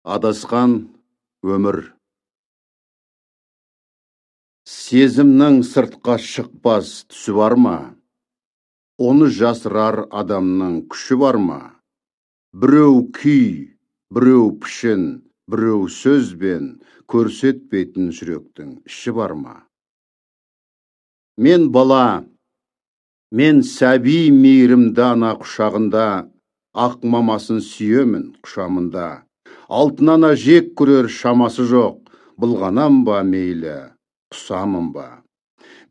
Адасқан өмір. Сезімнің сыртқа шықпас түсі бар ма? Оны жасырар адамның күші бар ма? Біреу күй, біреу пішін, біреу сөзбен көрсетпейтін жүректің іші бар ма? Мен бала, мен сәби мейірімді ана құшағында, ақ мамасын сүйемін құшамында. Алтын ана жек көрер шамасы жоқ, былғанам ба мейлі, құсамын ба?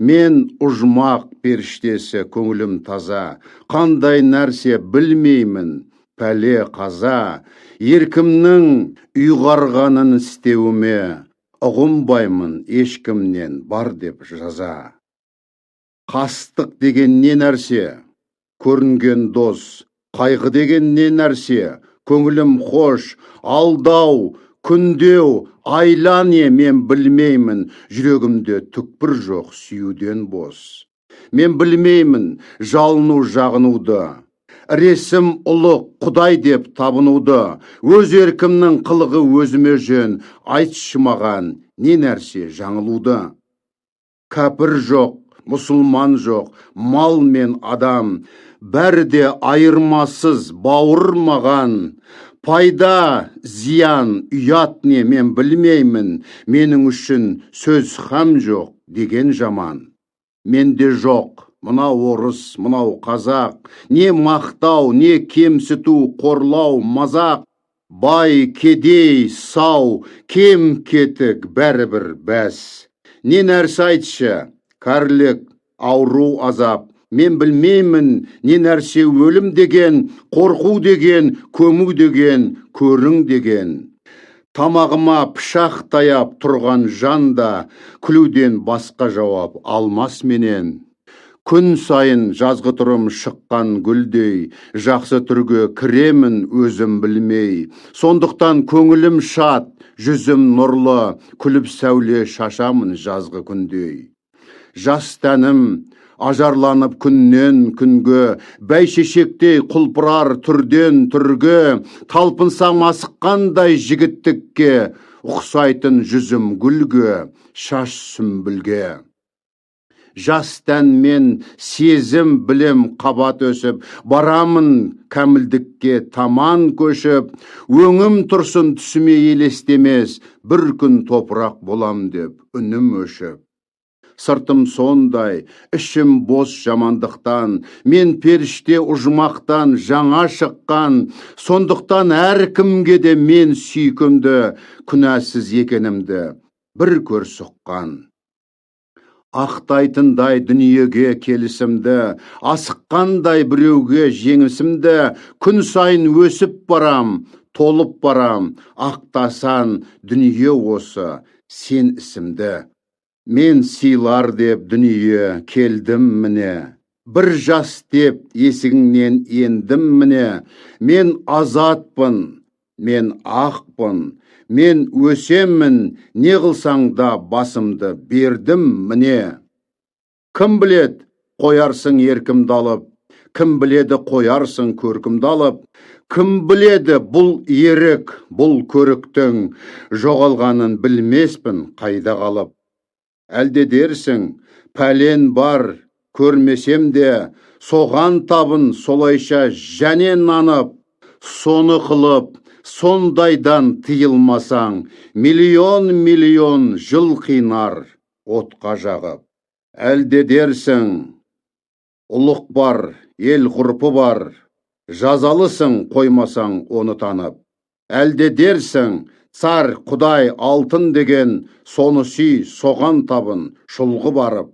Мен ұжмақ періштесі, көңілім таза, қандай нәрсе білмеймін, пәле қаза, еркімнің ұйғарғанын істеуіме, ұғынбаймын ешкімнен бар деп жаза. Қастық деген не нәрсе? Көрінген дос, қайғы деген не нәрсе? Көңілім хош, алдау, күндеу, айла не мен білмеймін, жүрегімде түкпір жоқ сүюден бос. Мен білмеймін жалыну жағынуды, ресім ұлық құдай деп табынуды, өз еркімнің қылығы өзіме жөн, айтшы маған не нәрсе жаңылуды. Кәпір жоқ, мұсылман жоқ, мал мен адам, бәрі де айырмасыз бауыр маған. Пайда, зиян, ұят не мен білмеймін, менің үшін сөз хам жоқ деген жаман. Менде жоқ, мынау орыс, мынау қазақ, не мақтау, не кемсіту, қорлау, мазақ, бай, кедей, сау, кем кетік, бәрібір бәс. Не нәрсе айтшы, кәрілік, ауру, азап, мен білмеймін не нәрсе өлім деген, қорқу деген, көму деген, көрің деген. Тамағыма пышақ таяп тұрған жан да күлуден басқа жауап алмас менен. Күн сайын жазғы тұрым шыққан гүлдей, жақсы түрге кіремін өзім білмей. Сондықтан көңілім шат, жүзім нұрлы, күліп сәуле шашамын жазғы күндей. Жас тәнім ажарланып күннен күнге, бәйшешектей құлпырар түрден түрге, талпынсам асыққандай жігіттікке, ұқсайтын жүзім гүлге, шаш сүмбілге. Жас тәнмен сезім білім қабат өсіп, барамын кәмілдікке таман көшіп, өңім тұрсын түсіме елестемес, бір күн топырақ болам деп үнім өшіп. Сыртым сондай, ішім бос жамандықтан, мен періште ұжмақтан жаңа шыққан, сондықтан әркімге де мен сүйкімді, күнәсіз екенімді бір көр сұққан. Ақтайтындай дүниеге келісімді, асыққандай біреуге жеңісімді, күн сайын өсіп барам, толып барам, ақтасан дүние осы, сен ісімді. Мен сыйлар деп дүние келдім міне, бір жас деп есігіңнен ендім міне, мен азатпын, мен ақпын, мен өсемін, не қылсаң да басымды бердім міне. Кім білед, қоярсың еркімді алып, кім біледі қоярсың көркімді алып, кім біледі бұл ерік, бұл көріктің жоғалғанын білмеспін қайда қалып. Әлде дерсің, пәлен бар, көрмесем де, соған табын солайша және нанып, соны қылып, сондайдан тыйылмасаң, миллион миллион жыл қинар отқа жағып. Әлде дерсің, ұлық бар, ел ғұрпы бар, жазалысың қоймасаң оны танып. Әлде дерсің, царь, құдай, алтын деген, соны сүй, соған табын, шұлғы барып.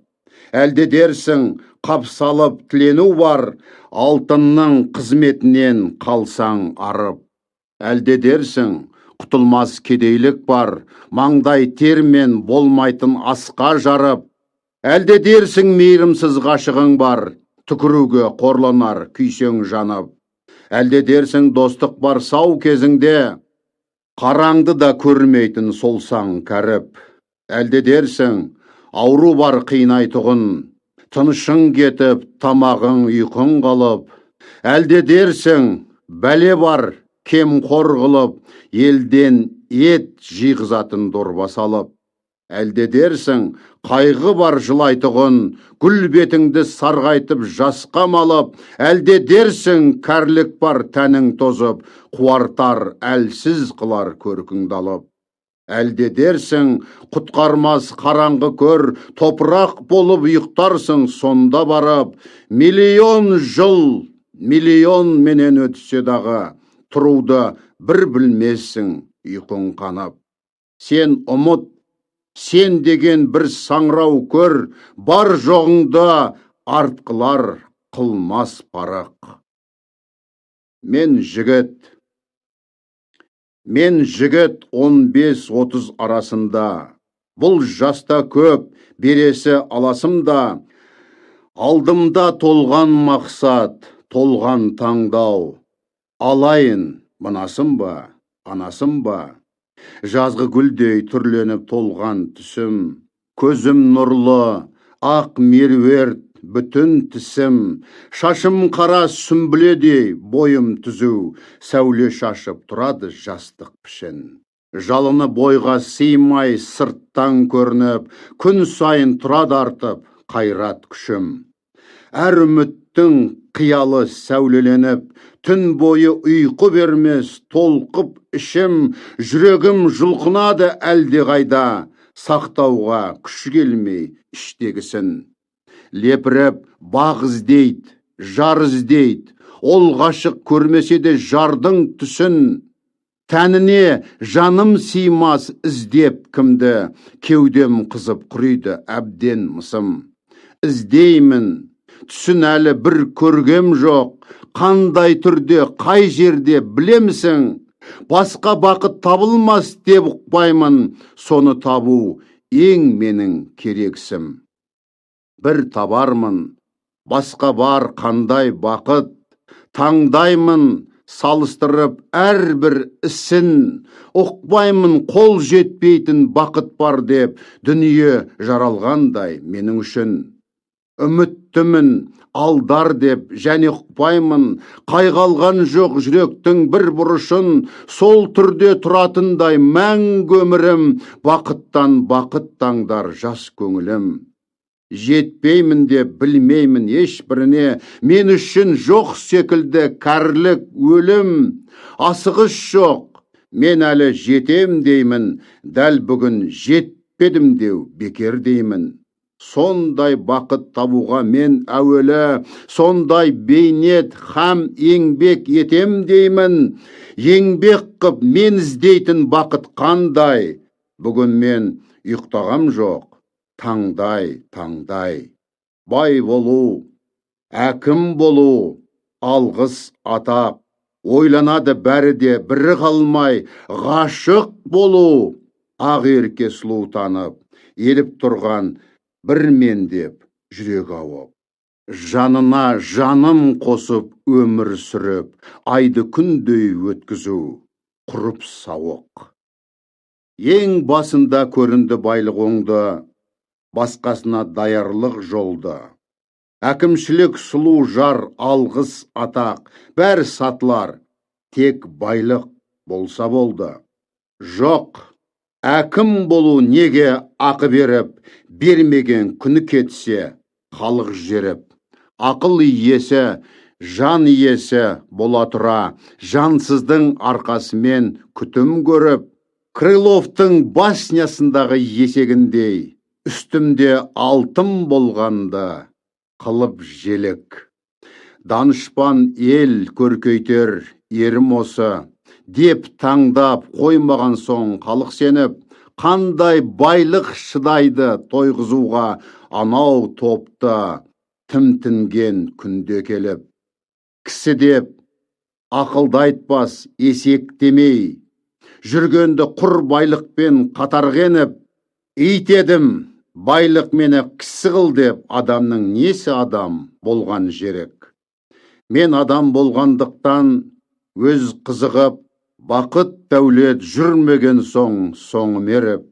Әлде дерсің, қап салып тілену бар, алтынның қызметінен қалсаң арып. Әлде дерсің, құтылмас кедейлік бар, маңдай термен болмайтын асқа жарып. Әлде дерсің, мейірімсіз ғашығың бар, түкіруге қорланар күйсең жанып. Әлде дерсің, достық бар сау кезіңде, қараңды да көрмейтін солсаң кәріп. Әлде дерсің, ауру бар қинайтұғын, тынышың кетіп, тамағың ұйқың қалып. Әлде дерсің, бәле бар. Кемқор қылып, елден ет жиғызатын дорба салып. Әлде дерсің, қайғы бар жылайтұғын, гүл бетіңді сарғайтып жасқа малып, әлде дерсің, кәрілік бар тәнің тозып, қуартар әлсіз қылар көркіңді алып. Әлде дерсің, құтқармас қараңғы көр, топырақ болып ұйықтарсың сонда барып, миллион жыл, миллион менен өтсе дағы, тұруды бір білмессің ұйқың қанып. Сен ұмыт, сен деген бір саңырау көр, бар жоғыңды артқылар қылмас парық. Мен жігіт 15-30 арасында, бұл жаста көп бересі аласым да, алдымда толған мақсат, толған таңдау. Алайын, мынасым ба, анасым ба? Жазғы гүлдей түрленіп толған түсім, көзім нұрлы, ақ меруерт бүтін тісім, шашым қара сүмбіледей, бойым түзу, сәуле шашып тұрады жастық пішін. Жалыны бойға сыймай сырттан көрініп, күн сайын тұрады артып қайрат күшім. Әр үміттің қиялы сәулеленіп, түн бойы ұйқы бермес толқып ішім, жүрегім жұлқынады әлдеқайда, сақтауға күш келмей іштегісін. Лепіріп бақ іздейді, жар іздейді, ол ғашық көрмесе де жардың түсін. Тәніне жаным сыймас іздеп кімді, кеудем қызып құриды әбден мысым. Іздеймін, түсін әлі бір көргем жоқ, қандай түрде, қай жерде білемісің? Басқа бақыт табылмас деп ұқпаймын, соны табу ең менің керексім. Бір табармын, басқа бар қандай бақыт, таңдаймын салыстырып әрбір ісін, ұқпаймын қол жетпейтін бақыт бар деп, дүние жаралғандай менің үшін. Үміттімін алдар деп және ұқпаймын, қайғалған жоқ жүректің бір бұрышын, сол түрде тұратындай мәңгі өмірім, бақыттан бақыт таңдар жас көңілім. Жетпеймін деп білмеймін ешбіріне, мен үшін жоқ секілді кәрілік өлім. Асығыс жоқ, мен әлі жетем деймін, дәл бүгін жетпедім деу бекер деймін. Сондай бақыт табуға мен әуелі, сондай бейнет хам еңбек етем деймін. Еңбек қып мен іздейтін бақыт қандай? Бүгін мен ұйықтағам жоқ, таңдай, таңдай. Бай болу, әкім болу, алғыс атақ, ойланады бәрі де бірі қалмай, ғашық болу, ақ ерке сұлу танып, еліп тұрған бір мен деп жүрек ауып. Жанына жаным қосып өмір сүріп, айды күндей өткізу, құрып сауық. Ең басында көрінді байлық оңды, басқасына даярлық жолды. Әкімшілік сұлу жар, алғыс атақ, бәрі сатылар, тек байлық болса болды. Жоқ, әкім болу неге ақы беріп, бермеген күні кетсе, халық жеріп. Ақыл иесі, жан иесі бола тұра, жансыздың арқасымен күтім көріп, Крыловтың баснясындағы есегіндей, үстімде алтын болғанды қылып желік. Данышпан ел көркейтер ерім осы, деп таңдап қоймаған соң халық сеніп, қандай байлық шыдайды тойғызуға анау топты тімтінген күнде келіп. Кісі деп ақылды айтпас есек демей, жүргенді құр байлықпен қатар кеніп, ит едім, байлық мені кісі қыл деп адамның несі адам болған жерік. Мен адам болғандықтан өз қызығып, бақыт дәулет жүрмеген соң соңым еріп.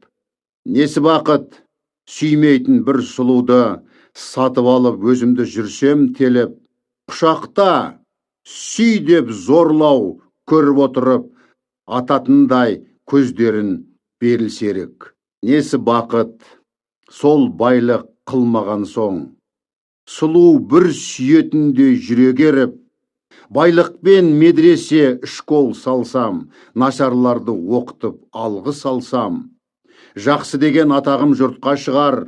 Несі бақыт, сүймейтін бір сұлуды сатып алып өзімді жүрсем теліп, құшақта сүй деп зорлау Көріп отырып, ататындай көздерін берілсерік. Несі бақыт, сол байлық қылмаған соң, сұлу бір сүйетіндей жүрек еріп, байлықпен медресе школ салсам, нашарларды оқытып алғы салсам, жақсы деген атағым жұртқа шығар,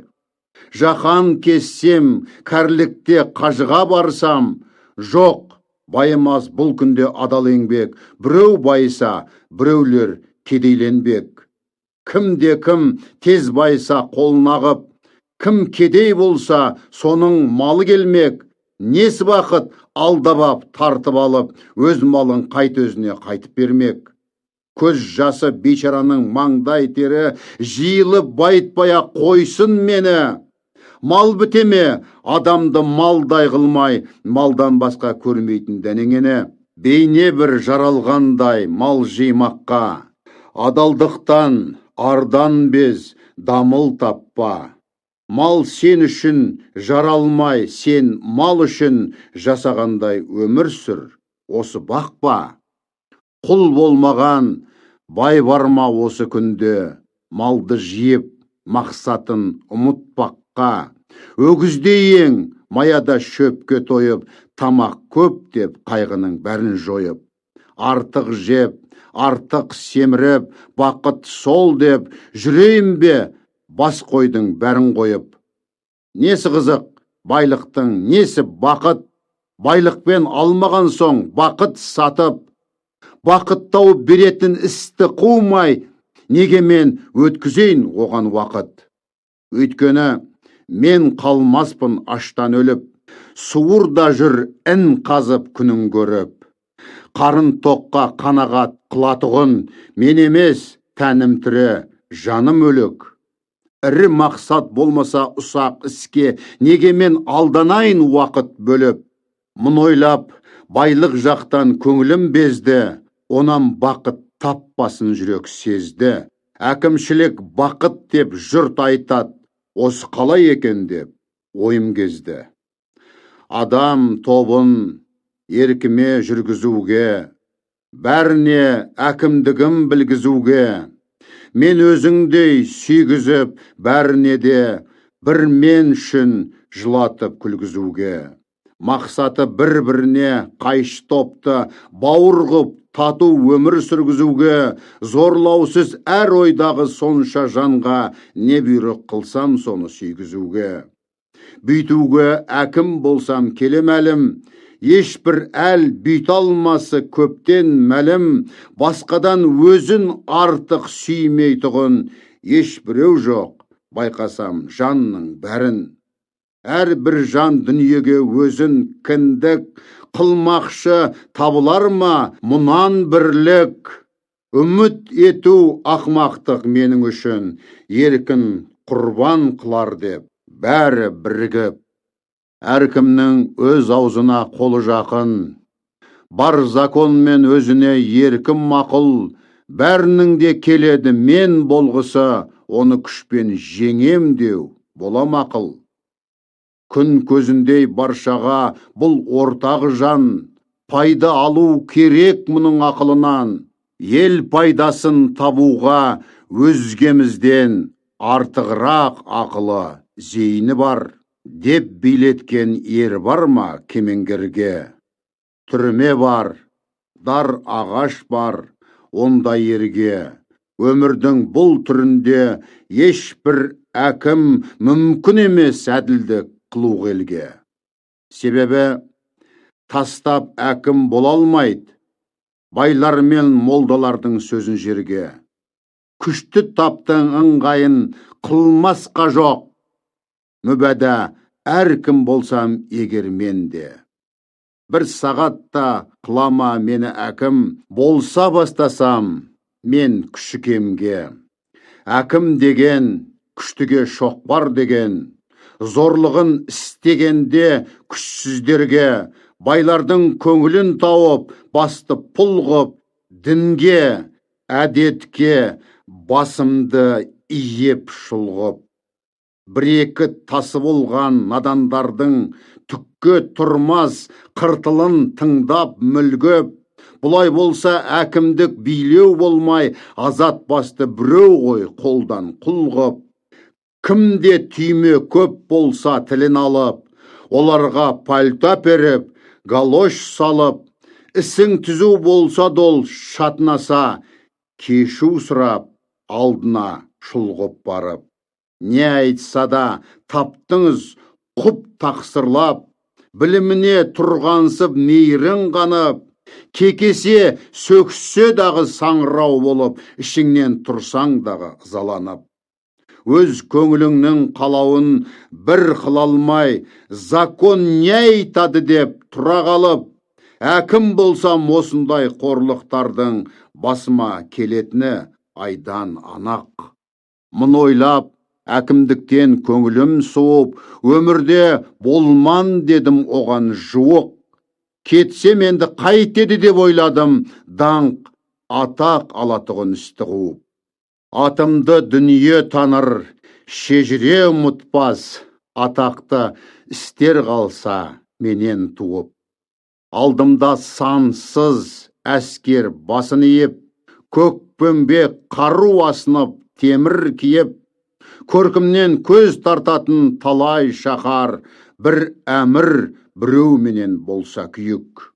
жаһан кезсем, кәрілікте қажыға барсам, жоқ, байымас бұл күнде адал еңбек, біреу байыса, біреулер кедейленбек. Кімде кім тез байыса қолын ағып, кім кедей болса, соның малы келмек. Несі бақыт алдап ап, тартып алып, өз малын қайт өзіне қайтып бермек. Көз жасы бейшараның маңдай тері жиылып байытпай-ақ қойсын мені. Мал біте ме, адамды малдай қылмай, малдан басқа көрмейтін дәнеңені. Бейне бір жаралғандай мал жимаққа, адалдықтан, ардан без, дамыл таппа. Мал сен үшін жаралмай, сен мал үшін жасағандай өмір сүр, осы бақ па? Құл болмаған бай бар ма осы күнде, малды жиып, мақсатын ұмытпаққа? Өгіздей ең, маяда шөпке тойып, тамақ көп деп қайғының бәрін жойып. Артық жеп, артық семіріп, бақыт сол деп жүрейін бе, бас қойдың бәрін қойып? Несі қызық, байлықтың несі бақыт, байлықпен алмаған соң бақыт сатып, бақыт тауып беретін істі қумай, неге мен өткізейін оған уақыт? Өйткені мен қалмаспын аштан өліп, суыр да жүр ін қазып күнін көріп. Қарын тоққа қанағат қылатұғын мен емес, тәнім тірі, жаным өлік. Ірі мақсат болмаса ұсақ іске, неге мен алданайын уақыт бөліп? Мұны ойлап, байлық жақтан көңілім безді, онан бақыт таппасын жүрек сезді. Әкімшілік бақыт деп жұрт айтады, осы қалай екен деп ойым кезді. Адам тобын еркіме жүргізуге, бәріне әкімдігім білгізуге, мен өзіңдей сүйгізіп, бәріне де бір мен үшін жылатып күлгізуге. Мақсаты бір-біріне қайшы топты бауыр ғып тату өмір сүргізуге, зорлаусыз әр ойдағы сонша жанға не бұйрық қылсам соны сүйгізуге. Бүйтуге әкім болсам келе мәлім, ешбір әл бүйте алмасы көптен мәлім, басқадан өзін артық сүймейтұғын ешбіреу жоқ, байқасам жанның бәрін. Әрбір жан дүниеге өзін кіндік қылмақшы, табылар ма мұнан бірлік? Үміт ету ақмақтық менің үшін, еркін құрбан қылар деп бәрі бірігіп. Әркімнің өз аузына қолы жақын, бар законмен өзіне еркін мақұл, бәрінің де келеді мен болғысы, оны күшпен жеңем деу бола мақыл. Күн көзіндей баршаға бұл ортақ жан, пайда алу керек мұның ақылынан. Ел пайдасын табуға өзгемізден артығырақ ақылы, зейіні бар, деп билеткен ер бар ма кемеңгерге? Түрме бар, дар ағаш бар ондай ерге. Өмірдің бұл түрінде ешбір әкім мүмкін емес әділдік қылу елге. Себебі тастап әкім бола алмайды, байлар мен молдалардың сөзін жерге. Күшті таптың ыңғайын қылмасқа жоқ, мүбәда әркім болсам егер мен де. Бір сағатта қылама мені әкім, болса бастасам мен күші кемге. Әкім деген күштіге шоқпар деген, зорлығын істегенде күшсіздерге, байлардың көңілін тауып, басты пұл ғып, дінге, әдетке басымды иіп шұлғып. Бір-екі тасы болған надандардың түкке тұрмас қыртылын тыңдап мүлгіп, Бұлай болса, әкімдік билеу болмай, азат басты біреу ғой қолдан құл ғып. Кімде түйме көп болса, тілін алып, оларға пальто беріп, галош салып, ісің түзу болса, дол шатынаса, кешу сұрап, алдына шұлғып барып. Не айтса да, таптыңыз құп тақсырлап, біліміне тұрғансып мейірің қанып, кекесе сөксе дағы саңырау болып, ішіңнен тұрсаң дағы ызаланып. Өз көңіліңнің қалауын бір қыла алмай, закон не айтады деп тұра қалып, әкім болсам, осындай қорлықтардың басыма келетіні айдан анақ. Мұны ойлап, әкімдіктен көңілім суып, өмірде болман дедім оған жуық. Кетсем енді қайтеді деп ойладым, даңқ, атақ алатұғын істі қуып. Атымды дүние таныр, шежіре ұмытпас, атақты істер қалса менен туып. Алдымда сансыз әскер басын иіп, көк қару асынып, темір киіп, көркімнен көз тартатын талай шаһар бір әмір біреуменен болса күйік.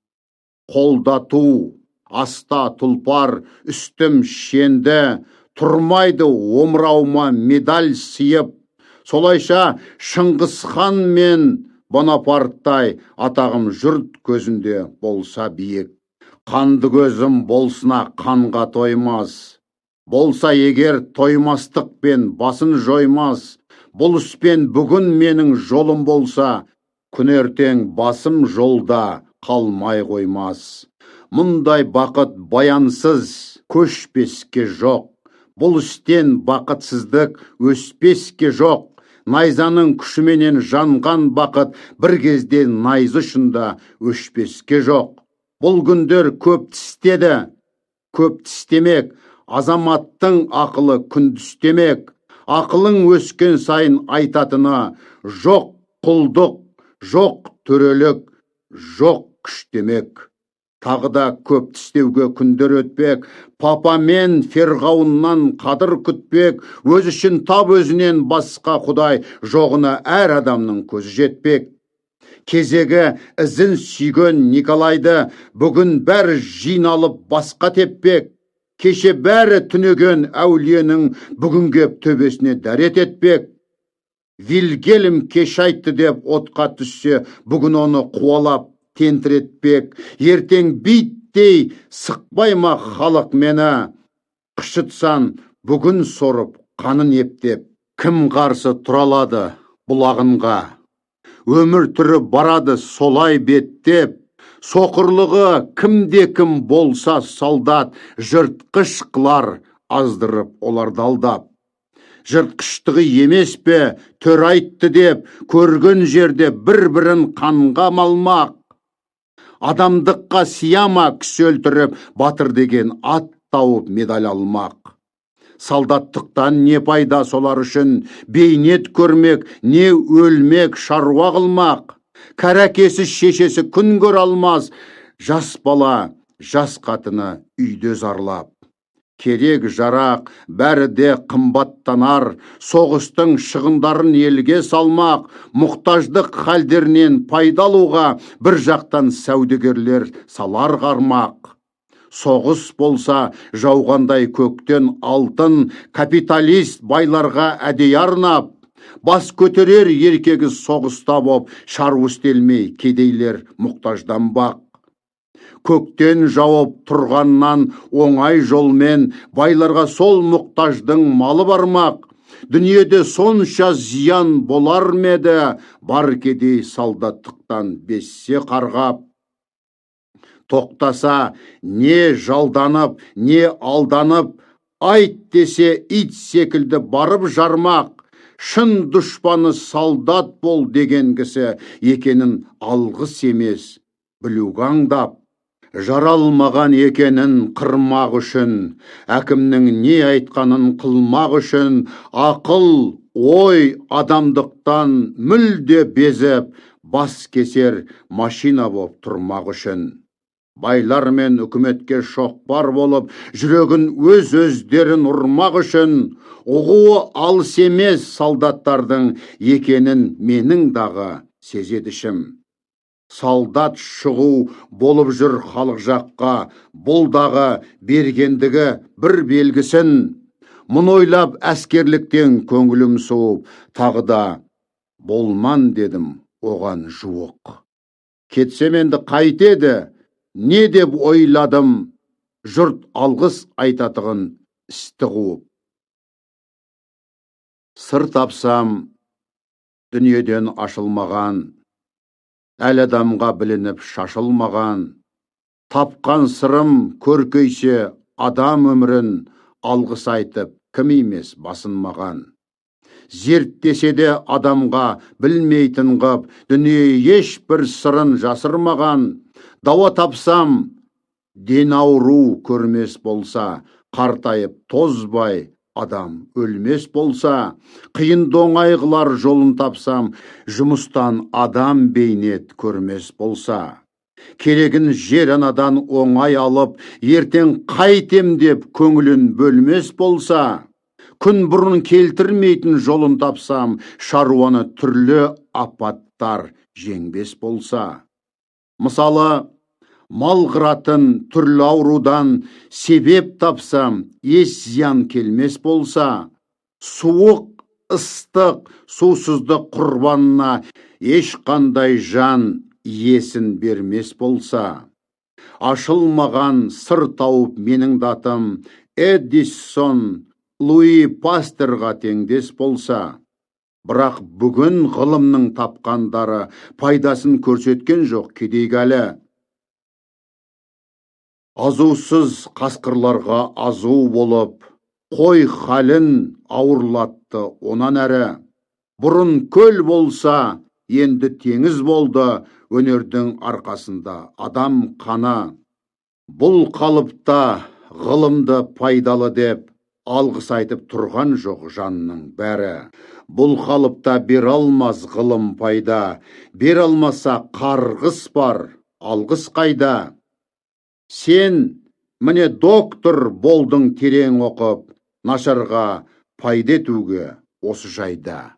Қолда ту, аста тұлпар, үстім шенді, тұрмайды омырауыма медаль сыйып. Солайша Шыңғысхан мен Бонапарттай атағым жұрт көзінде болса биік. Қанды көзім болсына қанға тоймас. Болса егер, тоймастықпен басын жоймас. Бұл іспен бүгін менің жолым болса, күн ертең басым жолда қалмай қоймас. Мұндай бақыт баянсыз көшпеске жоқ. Бұл істен бақытсыздық өспеске жоқ. Найзаның күшіменен жанған бақыт бір кезде найза ұшында өшпеске жоқ. Бұл күндер көп тістеді, көп тістемек, азаматтың ақылы күндістемек. Ақылың өскен сайын айтатыны жоқ құлдық, жоқ төрелік, жоқ күштемек. Тағы да көп тістеуге күндер өтпек, папа мен ферғауыннан қадыр күтпек, өз үшін тап өзінен басқа құдай жоғына әр адамның көзі жетпек. Кезегі ізін сүйген Николайды бүгін бәрі жиналып басқа теппек. Кеше бәрі түнеген әулиенің бүгін кеп төбесіне дәрет етпек. Вильгельм кеш айтты деп отқа түссе, бүгін оны қуалап тентіретпек. Ертең биттей сықпай ма халық мені, қышытсан бүгін сорып қанын ептеп. Кім қарсы тұра алады бұл ағынға? Өмір түрі барады солай беттеп. Соқырлығы кімде кім болса солдат, жыртқыш қылар аздырып оларды алдап. Жыртқыштығы емес пе төр айтты деп, көрген жерде бір-бірін қанға малмақ. Адамдыққа сия ма кісі өлтіріп, батыр деген ат тауып медаль алмақ? Солдаттықтан не пайда солар үшін? Бейнет көрмек, не өлмек, шаруа қылмақ. Кәрі әкесі, шешесі күн көре алмас, жас бала, жас қатыны үйде зарлап. Керек жарақ бәрі де қымбаттанар, соғыстың шығындарын елге салмақ. Мұқтаждық халдерінен пайда алуға бір жақтан сәудегерлер салар қармақ. Соғыс болса, жауғандай көктен алтын капиталист байларға әдейі арнап. Бас көтерер еркегі соғыста боп, шаруа істелмей кедейлер мұқтажданбақ. Көктен жауып тұрғаннан оңай жолмен байларға сол мұқтаждың малы бармақ. Дүниеде сонша зиян болар ма еді, бар кедей солдаттықтан безсе қарғап. Тоқтаса, не жалданып, не алданып, айт десе, ит секілді барып жармақ. Шын дұшпаны солдат бол деген кісі екенін алғыс емес білуге аңдап. Жаралмаған екенін қырмақ үшін, әкімнің не айтқанын қылмақ үшін, ақыл ой адамдықтан мүлде безіп, бас кесер машина боп тұрмақ үшін. Байлар мен үкіметке шоқпар болып, жүрегін өз өздерін ұрмақ үшін, ұғуы алыс емес солдаттардың екенін менің дағы сезеді ішім. Солдат шығу болып жүр халық жаққа, бұл дағы бергендігі бір белгісін. Мұны ойлап әскерліктен көңілім суып, тағы да болман дедім оған жуық. Кетсем енді қайтеді, не деп ойладым, жұрт алғыс айтатұғын істі қуып. Сыр тапсам, дүниеден ашылмаған, әлі адамға білініп шашылмаған, тапқан сырым көркейсе адам өмірін, алғыс айтып кім емес басынмаған. Зерттесе де адамға білмейтін ғып, дүние ешбір сырын жасырмаған. Дауа тапсам, ден ауру көрмес болса, қартайып тозбай адам өлмес болса, қиынды оңай қылар жолын тапсам, жұмыстан адам бейнет көрмес болса, керегін жер анадан оңай алып, ертең қайтем деп көңілін бөлмес болса, күн бұрын келтірмейтін жолын тапсам, шаруаны түрлі апаттар жеңбес болса. Мысалы, мал қыратын түрлі аурудан себеп тапсам, еш зиян келмес болса, суық, ыстық, сусыздық құрбанына ешқандай жан иесін бермес болса, ашылмаған сыр тауып менің датым Эдисон, Луи Пастерға теңдес болса, бірақ бүгін ғылымның тапқандары пайдасын көрсеткен жоқ кедейге әлі. Азусыз қасқырларға азу болып, қой халін ауырлатты онан әрі. Бұрын көл болса, енді теңіз болды өнердің арқасында адам қаны. Бұл қалыпта ғылымды пайдалы деп алғыс айтып тұрған жоқ жанның бәрі. Бұл қалыпта бере алмас ғылым пайда, бере алмаса қарғыс бар, алғыс қайда? Сен міне доктор болдың терең оқып, нашарға пайда етуге осы жайда.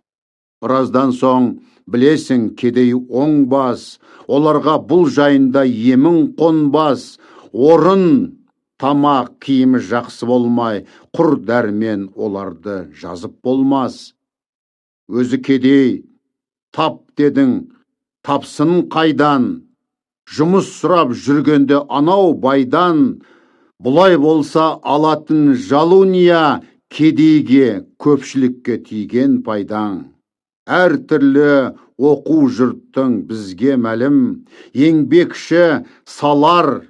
Біраздан соң білесің кедей оңбас, оларға бұл жайында емің қонбас, орын, тамақ, киімі жақсы болмай, құр дәрмен оларды жазып болмас. Өзі кедей, тап дедің, тапсын қайдан? Жұмыс сұрап жүргенде анау байдан, бұлай болса алатын жалуния кедейге, көпшілікке тиген пайдаң. Әр түрлі оқу жұрттың бізге мәлім, еңбекші салар,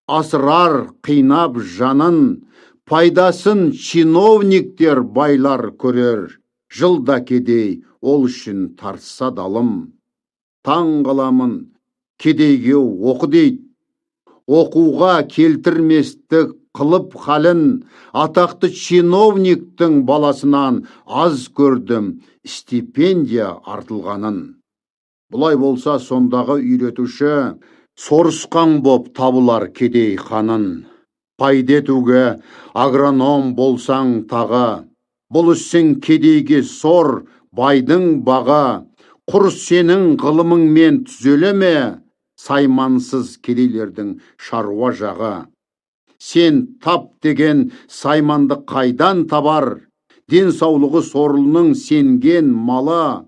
асырар қинап жанын, пайдасын чиновниктер байлар көрер, жылда кедей ол үшін тартса далым. Таң қаламын, кедейге оқы дейді, оқуға келтірместік қылып халін, атақты чиновниктің баласынан аз көрдім стипендия артылғанын. Бұлай болса сондағы үйретуші сорысқан боп табылар кедей ханын. Пайда етуге агроном болсаң тағы, бұл ісің кедейге сор, байдың бағы. Құр сенің ғылымыңмен түзелеме саймансыз кедейлердің шаруа жағы. Сен тап деген сайманды қайдан табар, денсаулығы сорлының сенген малы.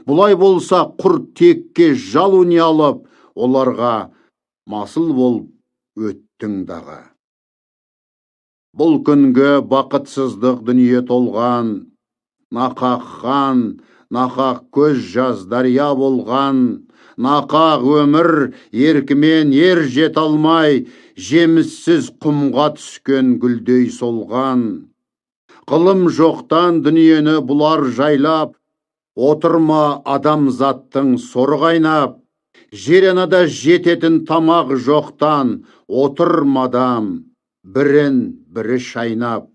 Бұлай болса құр текке жалуни алып, оларға масыл болып өттің дағы. Бұл күнгі бақытсыздық дүние толған, нақақ хан, нақақ көз жас дария болған, нақақ өмір еркімен ер жете алмай, жеміссіз құмға түскен гүлдей солған. Ғылым жоқтан дүниені бұлар жайлап, отырма адамзаттың соры қайнап, жер анада жететін тамақ жоқтан, отырмадам бірін бірі шайнап.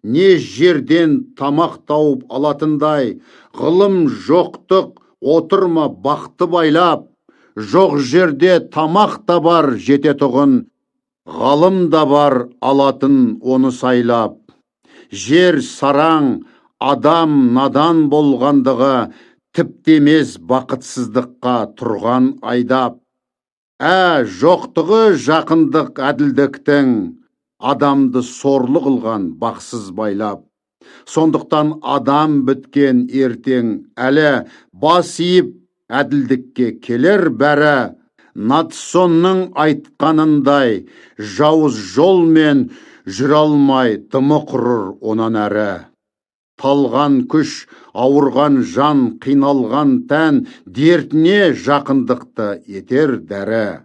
Не жерден тамақ тауып алатындай, ғылым жоқтық отырма бақты байлап, Жоқ жерде тамақ та бар жететұғын, ғалым да бар алатын оны сайлап. Жер сараң, адам надан болғандығы, тіпті емес бақытсыздыққа тұрған айдап. Ә, жоқтығы жақындық әділдіктің, адамды сорлы қылған бақсыз байлап. Сондықтан адам біткен ертең әлі бас иіп әділдікке келер бәрі. Надсонның айтқанындай, жауыз жолмен жүре алмай дымы құрыр онан әрі. Талған күш, ауырған жан, қиналған тән дертіне жақындықты етер дәрі.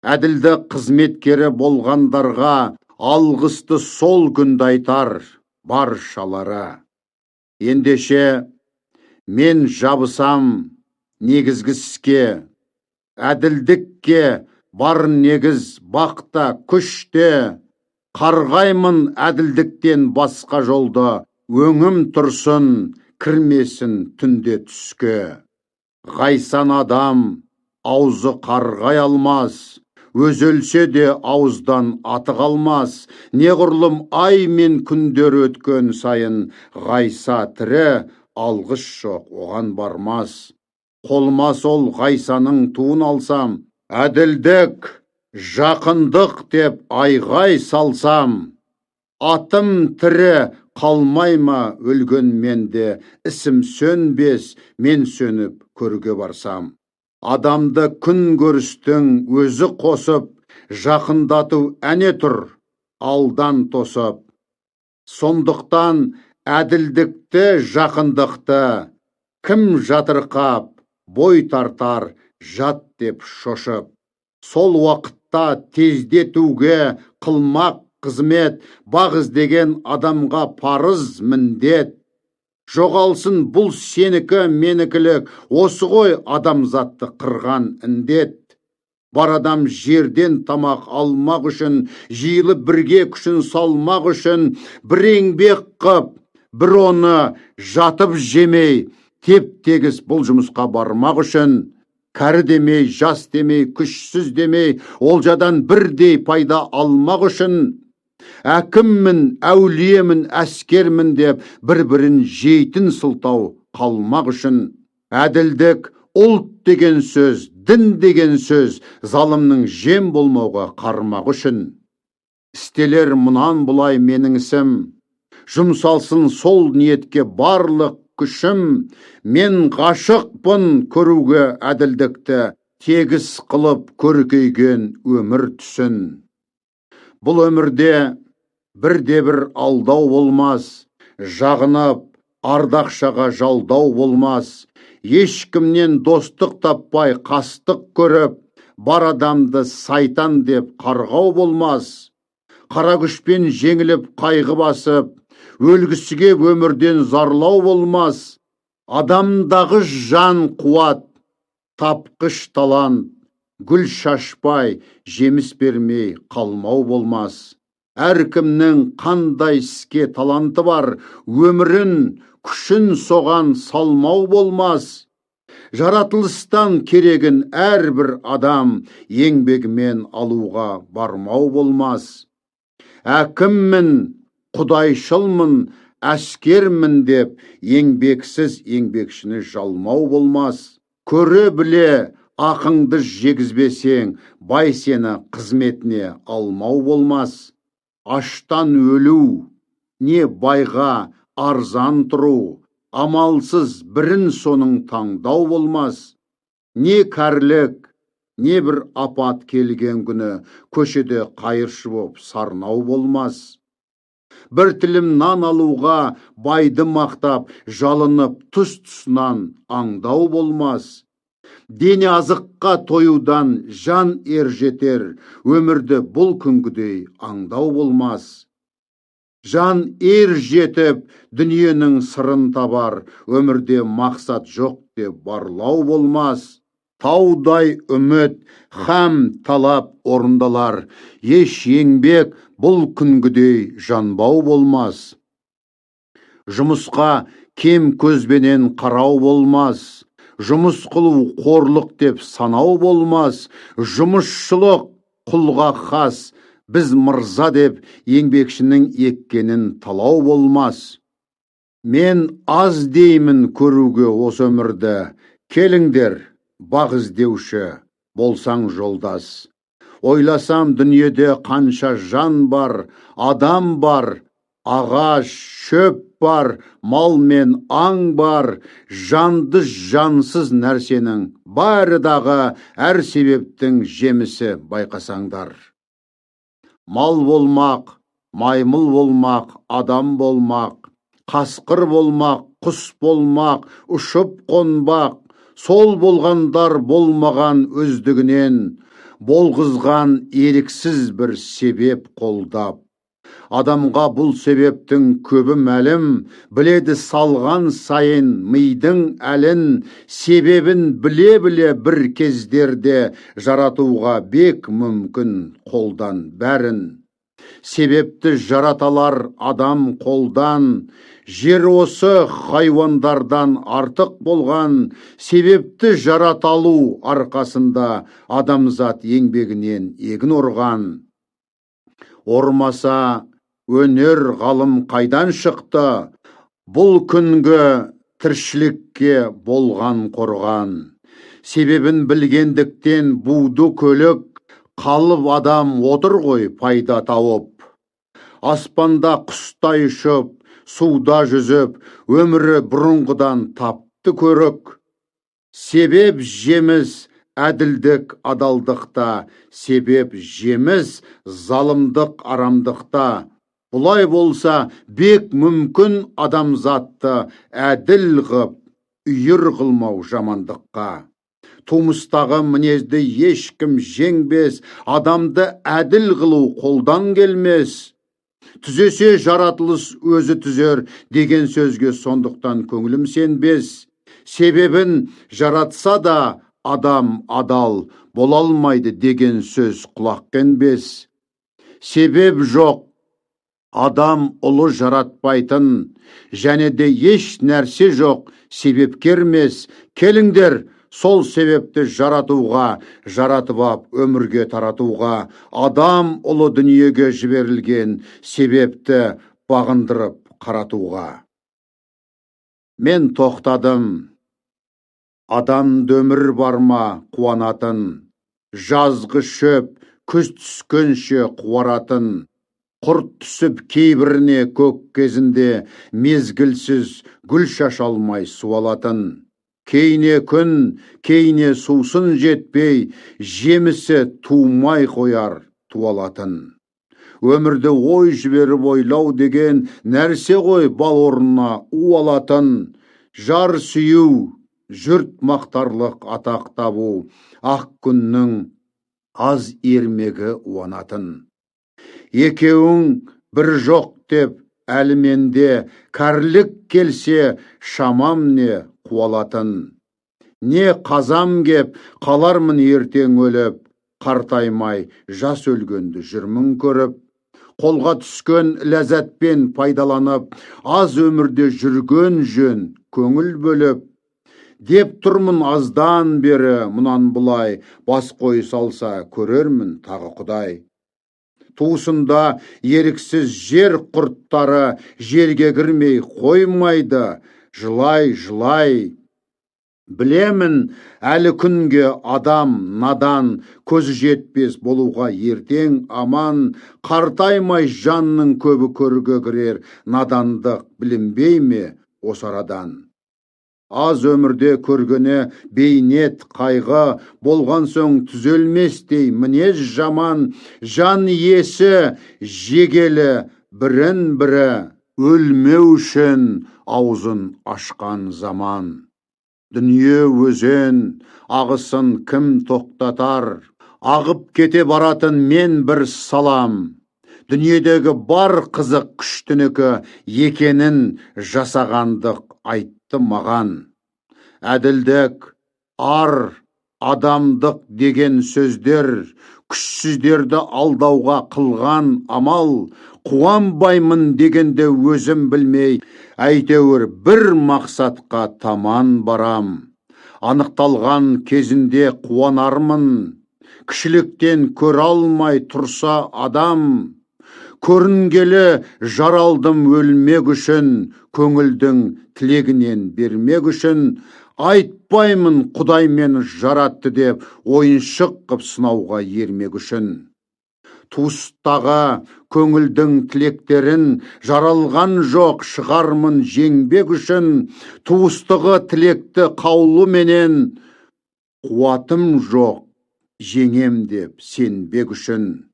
Әділдік қызметкері болғандарға алғысты сол күнді айтар баршалары. Ендеше мен жабысам негізгі іске, әділдікке бар негіз бақта күште, қарғаймын әділдіктен басқа жолды, өңім тұрсын, кірмесін түнде түске. Ғайсан адам аузы қарғай алмас, өз өлсе де ауыздан аты қалмас. Неғұрлым ай мен күндер өткен сайын Ғайса тірі, алғыс жоқ оған бармас. Қолыма сол Ғайсаның туын алсам, әділдік, жақындық деп айғай салсам, атым тірі қалмай ма өлген менде, ісім сөнбес, мен сөніп көрге барсам. Адамды күн көрістің өзі қосып, жақындату әне тұр, алдан тосып. Сондықтан әділдікті, жақындықты кім жатырқап, бой тартар жат деп шошып. Сол уақытта тездетуге қылмақ қызмет, бақ іздеген адамға парыз міндет. Жоғалсын бұл сенікі менікілік, осы ғой адамзатты қырған індет. Бар адам жерден тамақ алмақ үшін, жиылып бірге күшін салмақ үшін, бір еңбек қып, бір оны жатып жемей, теп-тегіс бұл жұмысқа бармақ үшін, кәрі демей, жас демей, күшсіз демей, олжадан бірдей пайда алмақ үшін, әкіммін, әулиемін, әскермін деп бір-бірін жейтін сылтау қалмақ үшін, әділдік, ұлт деген сөз, дін деген сөз, залымның жем болмауға қармақ үшін. Істелер мұнан бұлай менің ісім, жұмсалсын сол ниетке барлық күшім, мен ғашықпын көруге әділдікті, тегіс қылып көркейген өмір түсін. Бұл өмірде бірде-бір алдау болмас, жағынып ардақшаға жалдау болмас, ешкімнен достық таппай қастық көріп, бар адамды сайтан деп қарғау болмас. Қара күшпен жеңіліп қайғы басып, өлгісі кеп өмірден зарлау болмас. Адамдағы жан қуат, тапқыш талант, гүл шашпай, жеміс бермей қалмау болмас. Әркімнің қандай іске таланты бар, өмірін, күшін соған салмау болмас. Жаратылыстан керегін әрбір адам еңбегімен алуға бармау болмас. Әкіммін, құдайшылмын, әскермін деп еңбексіз еңбекшіні жалмау болмас. Көре біле ақыңды жегізбесең, бай сені қызметіне алмау болмас. Аштан өлу, не байға арзан тұру, амалсыз бірін соның таңдау болмас. Не кәрілік, не бір апат келген күні көшеде қайыршы боп сарнау болмас. Бір тілім нан алуға байды мақтап, жалынып тұс-тұсынан аңдау болмас. Дене азыққа тоюдан жан ер жетер, өмірді бұл күнгідей аңдау болмас. Жан ер жетіп, дүниенің сырын табар, өмірде мақсат жоқ деп барлау болмас. Таудай үміт, хам талап орындалар, еш еңбек бұл күнгідей жанбау болмас. Жұмысқа кем көзбенен қарау болмас. Жұмыс қылу қорлық деп санау болмас, жұмысшылық құлға хас, біз мырза деп еңбекшінің еккенін талау болмас. Мен аз деймін көруге осы өмірді, келіңдер, бақ іздеуші, болсаң жолдас. Ойласам, дүниеде қанша жан бар, адам бар, ағаш, шөп бар, мал мен аң бар, жанды жансыз нәрсенің бәрі дағы әр себептің жемісі байқасаңдар. Мал болмақ, маймыл болмақ, адам болмақ, қасқыр болмақ, құс болмақ, ұшып қонбақ, сол болғандар болмаған өздігінен, болғызған еріксіз бір себеп қолдап. Адамға бұл себептің көбі мәлім, біледі салған сайын мидың әлін, себебін біле-біле бір кездерде жаратуға бек мүмкін қолдан бәрін. Себепті жараталар адам қолдан, жер осы хайуандардан артық болған, себепті жараталу арқасында адамзат еңбегінен егін орған. Ормаса, өнер ғалым қайдан шықты, бұл күнгі тіршілікке болған қорған. Себебін білгендіктен буды көлік, қалып адам отыр ғой пайда тауып. Аспанда құстай ұшып, суда жүзіп, өмірі бұрынғыдан тапты көрік. Себеп жеміс әділдік адалдықта, себеп жеміс залымдық арамдықта. Бұлай болса, бек мүмкін адамзатты әділ ғып, үйір қылмау жамандыққа. Тумыстағы мінезді ешкім жеңбес, адамды әділ қылу қолдан келмес. Түзесе жаратылыс өзі түзер деген сөзге сондықтан көңілім сенбес. Себебін жаратса да адам адал бола алмайды деген сөз құлақ көнбес. Себеп жоқ, адам ұлы жаратпайтын, және де еш нәрсе жоқ, себепкер емес. Келіңдер, сол себепті жаратуға, жаратып ап өмірге таратуға, адам ұлы дүниеге жіберілген себепті бағындырып қаратуға. Мен тоқтадым. Адам өмір бар ма қуанатын, жазғы шөп күз түскенше қуаратын, құрт түсіп кейбіріне көк кезінде мезгілсіз гүл шаша алмай суалатын. Кейіне күн, кейіне сусын жетпей, жемісі тумай қояр туалатын. Өмірді ой жіберіп ойлау деген нәрсе ғой бал орнына у алатын. Жар сүю, жұрт мақтарлық атақ табу, ақ күннің аз ермегі уанатын. Екеуің бір жоқ деп әлі менде кәрілік келсе шамам не қуалатын. Не қазам кеп қалармын ертең өліп, қартаймай жас өлгенді жүрмін көріп. Қолға түскен ләззатпен пайдаланып, аз өмірде жүрген жөн көңіл бөліп. Деп тұрмын аздан бері мұнан бұлай, бас қой салса көрермін тағы Құдай. Туысында еріксіз жер құрттары жерге кірмей қоймайды, жылай-жылай. Білемін, әлі күнге адам надан, көзі жетпес болуға ертең аман, қартаймай жанның көбі көрге кірер, надандық білінбей ме осы арадан. Аз өмірде көргені бейнет қайғы, болған соң түзелместей мінез жаман, жан иесі жегелі бірін бірі, өлмеу үшін аузын ашқан заман. Дүние өзен, ағысын кім тоқтатар, ағып кете баратын мен бір салам. Дүниедегі бар қызық күштінікі екенін жасағандық айтты маған. Әділдік, ар, адамдық деген сөздер күшсіздерді алдауға қылған амал, қуанбаймын дегенде өзім білмей, әйтеуір бір мақсатқа таман барам. Анықталған кезінде қуанармын, кішіліктен көре алмай тұрса адам. Көрінгелі жаралдым өлмек үшін, көңілдің тілегінен бермек үшін. Айтпаймын Құдай мені жаратты деп, ойыншық қып сынауға ермек үшін. Туыстағы көңілдің тілектерін жаралған жоқ шығармын жеңбек үшін. Туыстығы тілекті қаулыменен, қуатым жоқ жеңем деп сенбек үшін.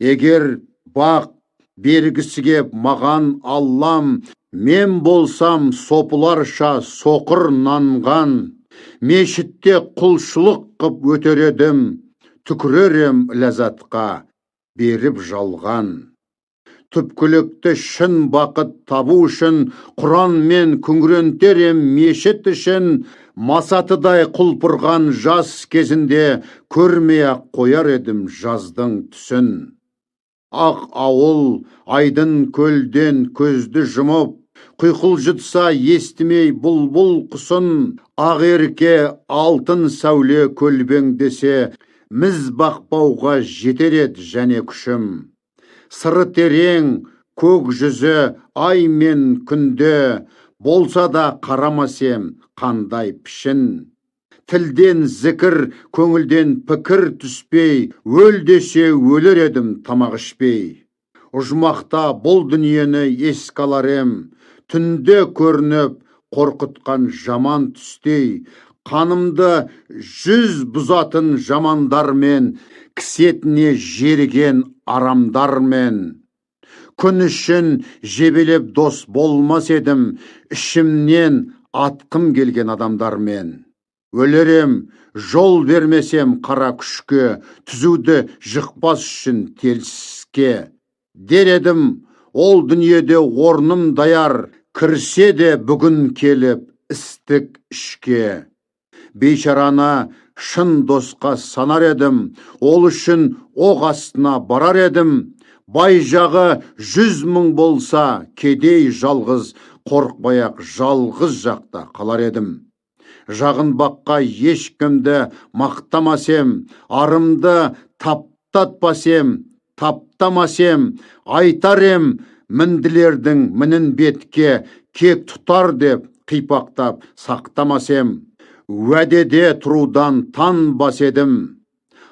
Егер бақ бергісі кеп маған Аллам, мен болсам сопыларша соқыр нанған, мешітте құлшылық қып өтер едім, түкірер ем ләззатқа беріп жалған. Түпкілікті шын бақыт табу үшін, Құранмен күңірентер ем мешіт ішін. Масатыдай құлпырған жас кезінде көрмей-ақ қояр едім жаздың түсін. Ақ ауыл айдын көлден көзді жұмып, құйқылжытса естімей бұлбұл құсын. Ақ ерке алтын сәуле көлбеңдесе, міз бақпауға жетер еді және күшім. Сыры терең көк жүзі ай мен күнде, болса да қарамас ем қандай пішін. Тілден зікір, көңілден пікір түспей, өл десе өлер едім тамақ ішпей. Ұжмақта бұл дүниені еске алар ем, түнде көрініп қорқытқан жаман түстей. Қанымды жүз бұзатын жамандармен, кісетіне жеріген арамдармен. Күн үшін жебелеп дос болмас едім, ішімнен атқым келген адамдармен. Өлер ем, жол бермесем қара күшке, түзуді жықпас үшін теріске. Дер едім, ол дүниеде орным даяр, кірсе де бүгін келіп істік ішке. Бейшараны шын досқа санар едім, ол үшін оқ астына барар едім. Бай жағы 100 мың болса, кедей жалғыз, қорықпай-ақ жалғыз жақта қалар едім. Жағынбаққа ешкімді мақтамас ем, арымды таптатпас ем, таптамас ем, айтар ем, мінділердің мінін бетке кек тұтар деп қипақтап сақтамас ем. Уәдеде тұрудан танбас едім,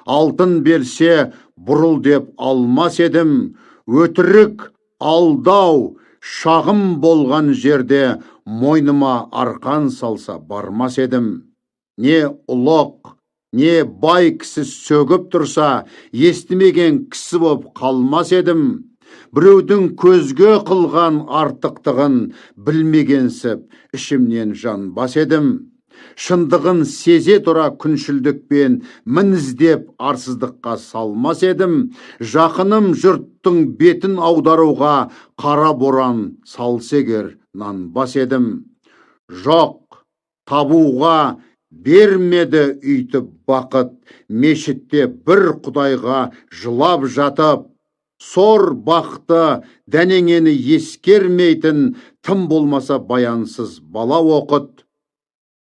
алтын берсе бұрыл деп алмас едім. Өтірік алдау шағым болған жерде мойныма арқан салса бармас едім. Не ұлық, не бай кісі сөгіп тұрса, естімеген кісі боп қалмас едім. Біреудің көзге қылған артықтығын білмегенсіп ішімнен жанбас едім. Шындығын сезе тұра күншілдікпен мін іздеп арсыздыққа салмас едім. Жақыным жұрттың бетін аударуға қара боран салса егер нанбас едім. Жоқ, табуға бермеді үйтіп бақыт, мешітте бір Құдайға жылап жатып, сор бақты дәнеңені ескермейтін, тым болмаса баянсыз бала оқыт.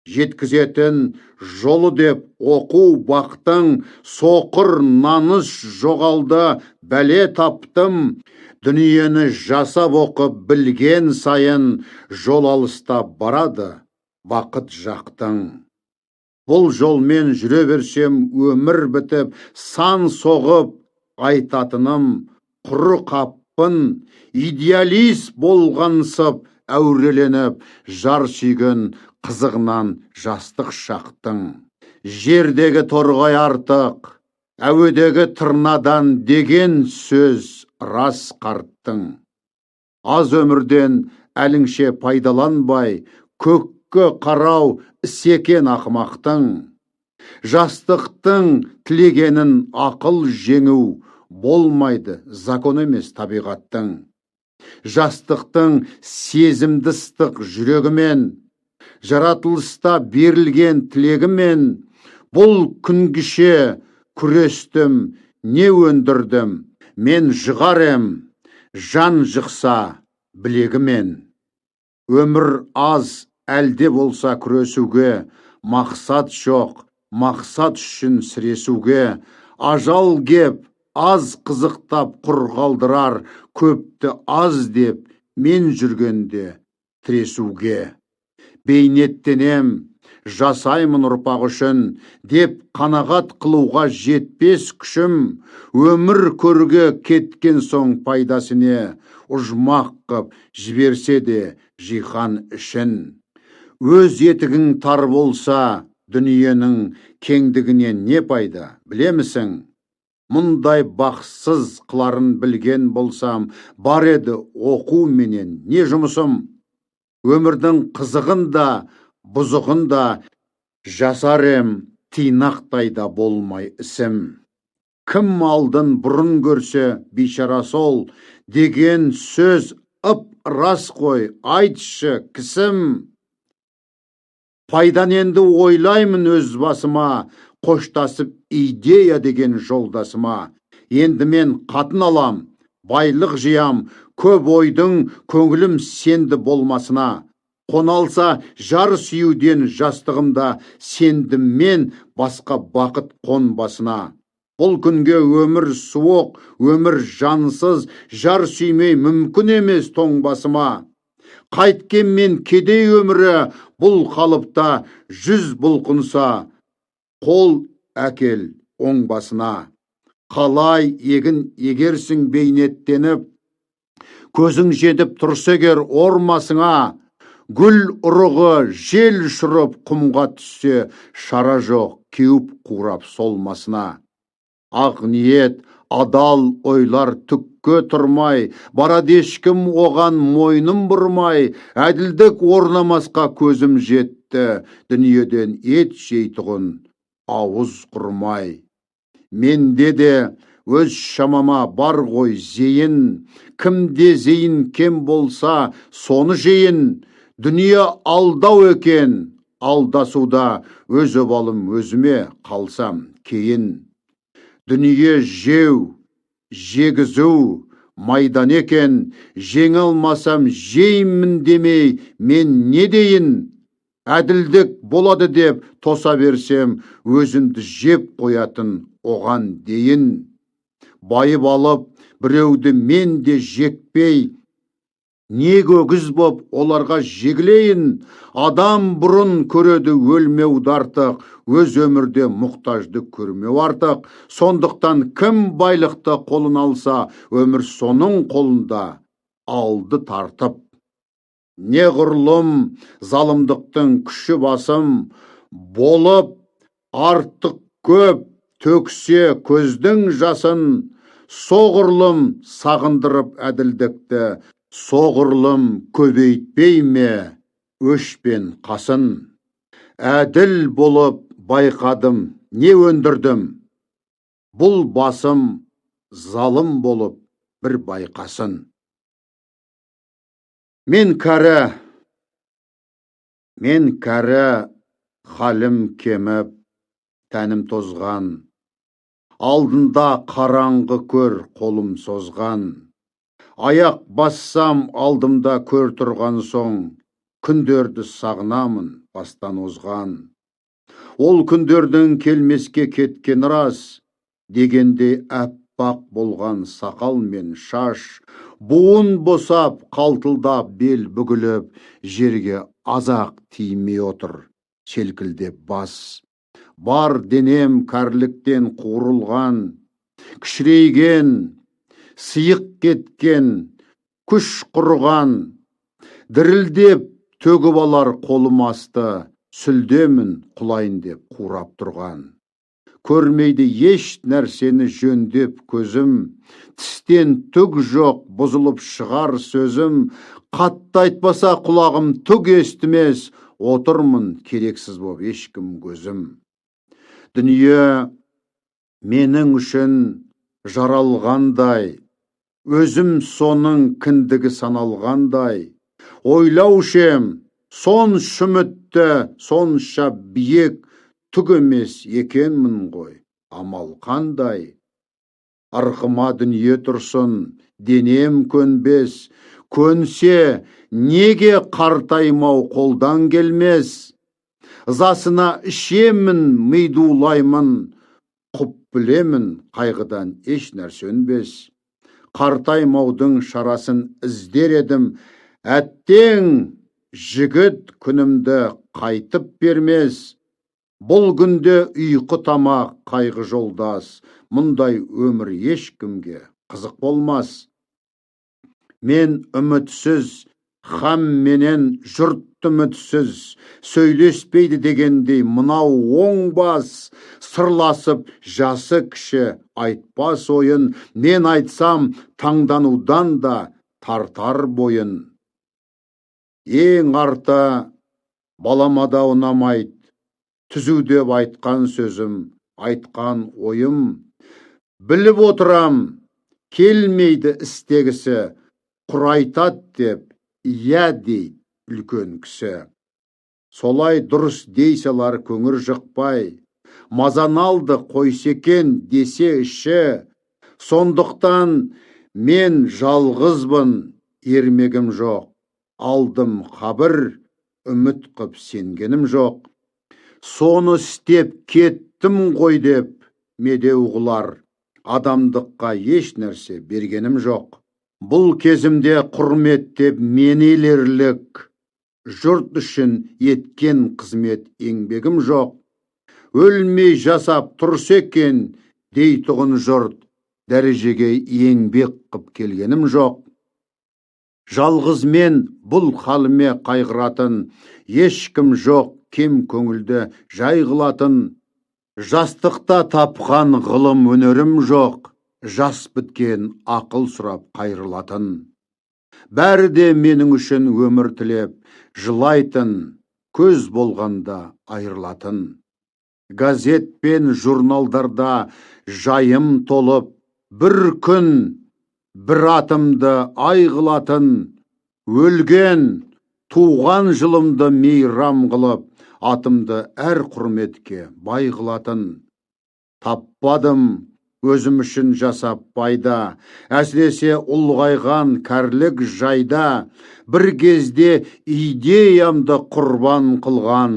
Жеткізетін жолы деп оқу бақтың, соқыр наныс жоғалды, бәле таптым. Дүниені жасап оқып білген сайын жол алыста барады бақыт жақтың. Бұл жолмен жүре берсем өмір бітіп, сан соғып айтатыным құры қаппын. Идеалист болғансып әуреленіп, жар сүйген қызығынан жастық шақтың. Жердегі торғай артық, әуедегі тырнадан деген сөз рас қарттың. Аз өмірден әліңше пайдаланбай, көкке қарау іс екен ақымақтың. Жастықтың тілегенін ақыл жеңу болмайды, закон емес табиғаттың. Жастықтың сезімді ыстық жүрегімен, жаратылыста берілген тілегімен, бұл күнгіше күрестім, не өндірдім, мен жығар ем, жан жықса білегімен. Өмір аз әлде болса күресуге, Мақсат жоқ, мақсат үшін сіресуге. Ажал кеп, аз қызықтап құр қалдырар, көпті аз деп мен жүргенде тіресуге. Бейнеттенем, жасаймын ұрпақ үшін, деп қанағат қылуға жетпес күшім. Өмір көрге кеткен соң пайдасы не, ұжмақ қып жіберсе де жиһан ішін. Өз етігің тар болса, дүниенің кеңдігінен не пайда, білемісің? Мұндай бақсыз қыларын білген болсам, бар еді оқу менен не жұмысым? Өмірдің қызығын да, бұзығын да жасар ем, тыйнақтай да болмай ісім. Кім алдын бұрын көрсе, бейшара сол, деген сөз ып рас қой, айтшы, кісім. Пайдан енді ойлаймын өз басыма, қоштасып идея деген жолдасыма. Енді мен қатын алам, байлық жиям, көп ойдың көңілім сенді болмасына. Қоналса жар сүюден жастығымда, сендім мен басқа бақыт қонбасына. Бұл күнге өмір суық, өмір жансыз, жар сүймей мүмкін емес тоң басыма. Қайткенмен кедей өмірі бұл қалыпта жүз бұлқынса, қол әкел оң басына. Қалай егін егерсің бейнеттеніп, көзің жетіп тұрса егер ормасыңа, гүл ұрығы жел ұшырып құмға түссе, шара жоқ кеуіп қурап солмасына. Ақ ниет, адал ойлар түкке тұрмай, барады ешкім оған мойнын бұрмай, әділдік орнамасқа көзім жетті, дүниеден ет жейтұғын ауыз құрмай. Менде де өз шамама бар ғой зейін, кімде зейін кем болса, соны жейін. Дүние алдау екен, алдасуда өз обалым өзіме қалсам кейін. Дүние жеу, жегізу майдан екен, жеңе алмасам жеймін демей, мен не дейін? Әділдік болады деп тоса берсем, өзімді жеп қоятын оған дейін. Байып алып, біреуді мен де жекпей, не өгіз боп оларға жегілейін? Адам бұрын көреді өлмеу артық, өз өмірде мұқтажды көрмеу артық. Сондықтан кім байлықты қолына алса, өмір соның қолында алды тартып. Неғұрлым залымдықтың күші басым болып, артық көп төксе көздің жасын, соғұрлым сағындырып әділдікті, соғұрлым көбейтпей ме өш пен қасын. Әділ болып байқадым, не өндірдім? Бұл басым залым болып бір байқасын. Мен кәрі, мен кәрі, халім кеміп, тәнім тозған. Алдында қараңғы көр қолым созған. Аяқ бассам алдымда көр тұрған соң, күндерді сағынамын бастан озған. Ол күндердің келмеске кеткен рас, дегенде әппақ болған сақал мен шаш, буын босап, қалтылдап, бел бүгіліп, жерге азақ тимей отыр, селкілдеп бас. Бар денем кәріліктен қуырылған, кішірейген, сиық кеткен, күш құрыған, дірілдеп төгіп алар қолым асты, сүлдемін құлайын деп қурап тұрған. Көрмейді еш нәрсені жөндеп көзім, тістен түк жоқ бұзылып шығар сөзім, қатты айтпаса құлағым түк естімес, отырмын керексіз боп ешкім көзім. Дүние менің үшін жаралғандай, өзім соның кіндігі саналғандай, ойлаушы ем, сонша үмітті, сонша биік, түк емес екенмін ғой, амал қандай. Ырқыма дүние тұрсын, денем көнбес, көнсе неге қартаймау қолдан келмес. Ызасына ішемін, миды улаймын, құп білемін, қайғыдан еш нәрсе өнбес. Қартаймаудың шарасын іздер едім, әттең, жігіт күнімді қайтып бермес. Бұл күнде ұйқы тамақ, қайғы жолдас, мұндай өмір ешкімге қызық болмас. Мен үмітсіз, хам менен жұрт үмітсіз, сөйлеспейді дегендей мынау оңбас, сырласып жасы кіші айтпас ойын, мен айтсам таңданудан да тартар бойын. Ең арты балама да ұнамайды, түзу деп айтқан сөзім, айтқан ойым. Біліп отырам, келмейді істегісі, құр айтады деп, иә дейді үлкен кісі. Солай дұрыс дей салар көңір жықпай, мазаны алды қойса екен десе іші. Сондықтан мен жалғызбын, ермегім жоқ, алдым қабір, үміт қып сенгенім жоқ. Соны істеп кеттім ғой деп медеу қылар, адамдыққа еш нәрсе бергенім жоқ. Бұл кезімде құрметтеп мені елерлік, жұрт үшін еткен қызмет еңбегім жоқ. Өлмей жасап тұрса екен дейтұғын жұрт, дәрежеге еңбек қып келгенім жоқ. Жалғыз мен бұл халіме қайғыратын, ешкім жоқ кем көңілді жай қылатын. Жастықта тапқан ғылым өнерім жоқ, жас біткен ақыл сұрап қайырылатын. Бәрі де менің үшін өмір тілеп, жылайтын, көз болғанда айырылатын. Газет пен журналдарда жайым толып, бір күн бір атымды ай қылатын, өлген, туған жылымды мейрам қылып, атымды әр құрметке бай қылатын. Таппадым өзім үшін жасап пайда, әсіресе ұлғайған кәрілік жайда, бір кезде идеямды құрбан қылған,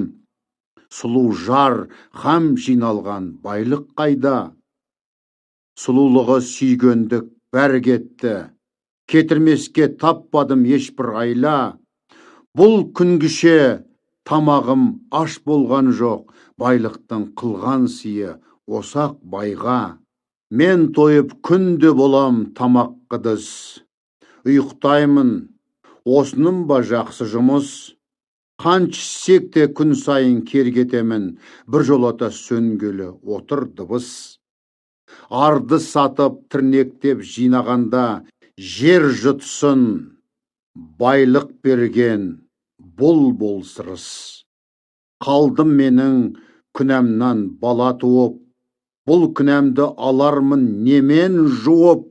сұлу жар хам жиналған байлық қайда? Сұлулығы сүйгендік бәрі кетті, кетірмеске таппадым ешбір айла. Бұл күнгіше тамағым аш болған жоқ, байлықтың қылған сыйы осақ байға. Мен тойып күнде болам тамақ қыдыс, ұйықтаймын, осыным ба жақсы жұмыс? Қант ішсек те күн сайын кер кетемін, біржолата сөнгелі отыр дыбыс. Арды сатып тірнектеп жинағанда, жер жұтсын, байлық берген бұл болсырыс. Қалдым менің күнәмнан бала туып, бұл күнәмді алармын немен жуып?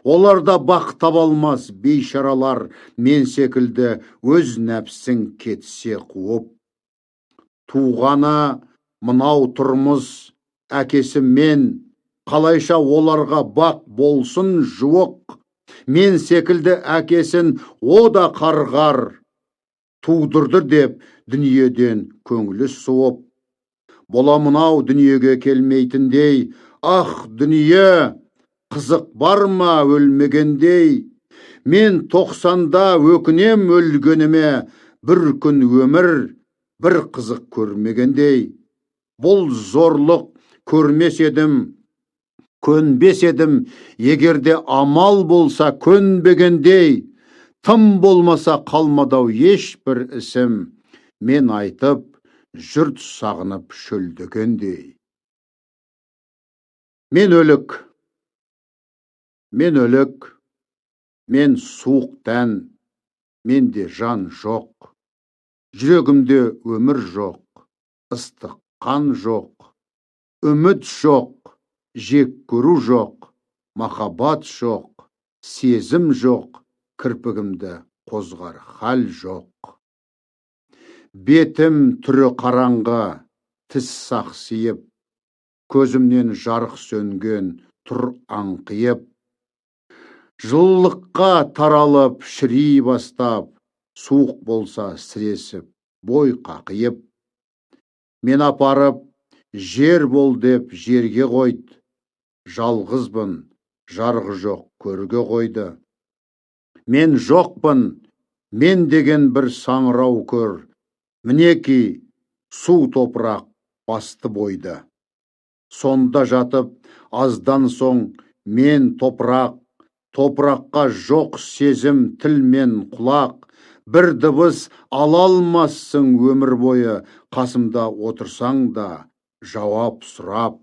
Олар да бақ таба алмас бейшаралар, мен секілді өз нәпсің кетсе қуып. Туғаны мынау тұрмыс, әкесі мен, қалайша оларға бақ болсын жуық? Мен секілді әкесін о да қарғар, тудырды деп дүниеден көңілі суып. Бола мынау дүниеге келмейтіндей, ах, дүние, қызық бар ма өлмегендей? Мен 90-да өкінем өлгеніме, бір күн өмір, бір қызық көрмегендей. Бұл зорлық көрмес едім, көнбес едім, егерде амал болса көнбегендей. Тым болмаса қалмады-ау ешбір ісім, мен айтып, жұрт сағынып шөлдегендей. Мен өлік, мен өлік, мен суық тән, менде жан жоқ, жүрегімде өмір жоқ, ыстық қан жоқ, үміт жоқ, жек көру жоқ, махаббат жоқ, сезім жоқ, кірпігімді қозғар хал жоқ. Бетім түрі қараңғы, тіс сақсиып, көзімнен жарық сөнген тұр аңқиып. Жылылыққа таралып шіри бастап, суық болса сіресіп, бой қақиып. Мен апарып, жер бол деп жерге қойды. Жалғызбын, жарығы жоқ көрге қойды. Мен жоқпын, мен деген бір саңырау көр. Мінеки, су топырақ басты бойды. Сонда жатып, аздан соң мен топырақ, топыраққа жоқ сезім тіл мен құлақ. Бір дыбыс ала алмассың өмір бойы, қасымда отырсаң да жауап сұрап.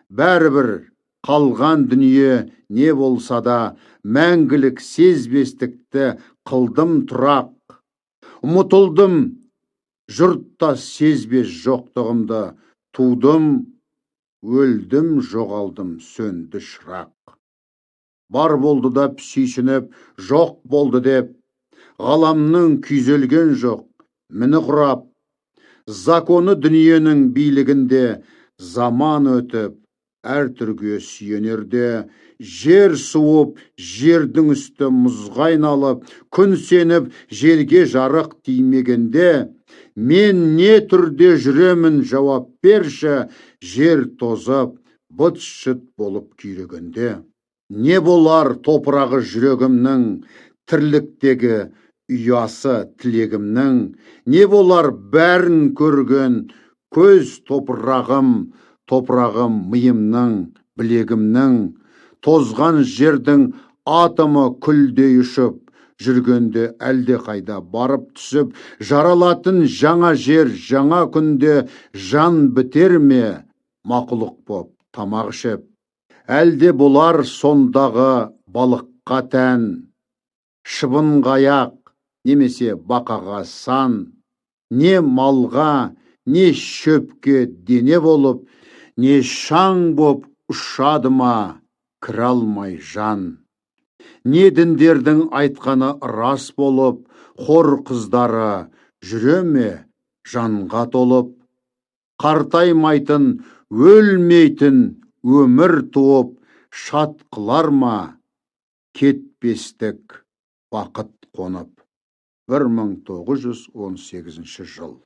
Бәрібір қалған дүние не болса да, мәңгілік сезбестікті қылдым тұрақ. Ұмытылдым, жұрт та сезбес жоқтығымды, тудым, өлдім, жоғалдым, сөнді шырақ. Бар болды да сүйсініп, жоқ болды деп, ғаламның күйзелген жоқ, міні құрап. Законы дүниенің билігінде заман өтіп, әр түрге сүйенерде, жер суып, жердің үсті мұзға айналып, күн сеніп, жерге жарық тимегенде, мен не түрде жүремін, жауап берші, жер тозып, быт-шыт болып күйрегенде. Не болар топырағы жүрегімнің, тірліктегі ұясы тілегімнің, не болар бәрін көрген көз топырағым, топырағым миымның, білегімнің, тозған жердің атомы күлдей ұшып, жүргенде әлдеқайда барып түсіп, жаралатын жаңа жер, жаңа күнде жан бітер ме, мақұлық боп тамақ ішіп? Әлде болар сондағы балыққа тән, шыбынға аяқ, немесе бақаға сан, не малға, не шөпке дене болып, не шаң боп ұшады ма, кіре алмай жан. Не діндердің айтқаны рас болып, хор қыздары жүре ме жанға толып, қартаймайтын, өлмейтін өмір туып, шат қылар ма кетпестік бақыт қонып. 1918 жыл.